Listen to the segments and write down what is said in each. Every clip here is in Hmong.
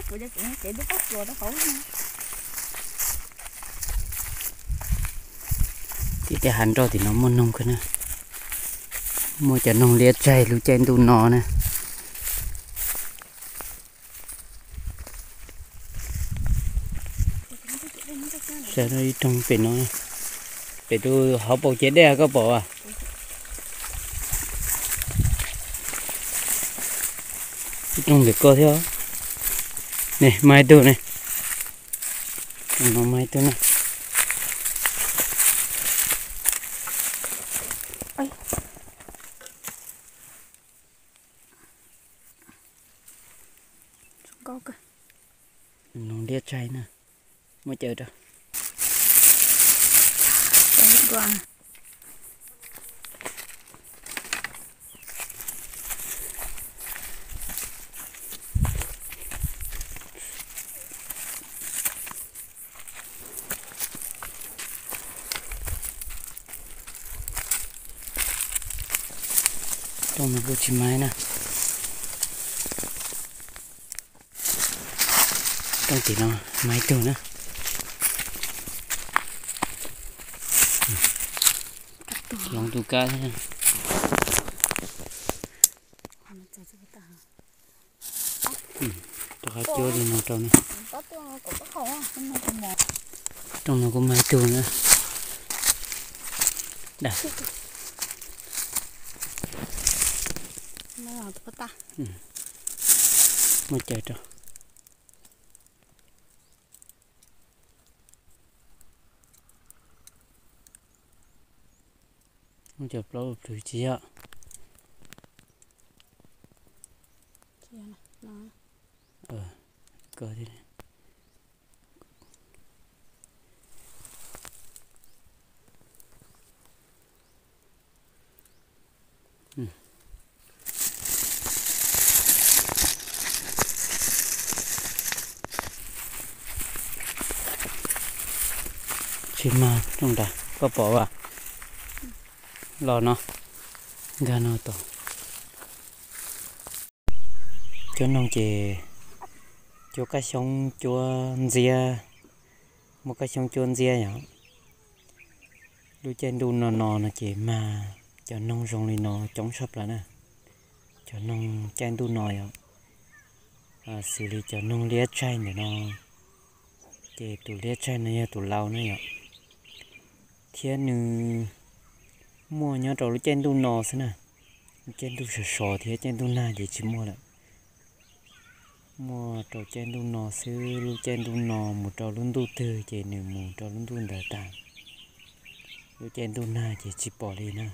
Kuv cov txiv cev tib pob tsuas rau hauv no. Tim tej hav nroj tim no muaj noog kawg na. Muaj cov noog liab tsaig lub caij ntuj no na. Saib ib rooj pem no, pem tus hauv paus ces dej koj pom as. Ib rooj ntawm koj thiab. Ne, mas ib tug ne. Mas ib tug na. Noog liab tsaig na. Muab caws rau. Rooj no kuj tsis mas na. Rooj tim no mas ib tug na. Hloov tus kab thiab. Rov qab cuab li no rau na. Rooj no kuj mas ib tug na. Muab caws rau. Muab caws plaub plhws tsis yog. Tsis mas rooj nrad koj pom as. Los no, nkag no tod. Cuab noog ces cuab kaj xyoob cuab ntxiab, muab kaj xyoob cuab ntxiab yom. Lub caij ntuj no no no ces mag cov noog zoo li no coob tshaj plaws na. Cov noog caij ntuj no yom, xws li cov noog liab tsaig ntawm no, ces tus liab tsaig no yog tus laus na yom. Thiab nws muaj nyob rau lub caij ntuj no xwb na. Lub caij ntuj sov sov thiab caij ntuj nag ces tsis muaj lawm. Muaj rau caij ntuj no xwb, lub caij ntuj no mus rau lub ntuj twg ces nws mus rau lub ntuj ntawd tag. Lub caij ntuj nag ces tsis pom li na.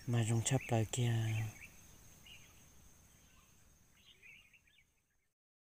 Mas zoo tshaj plaws kiag.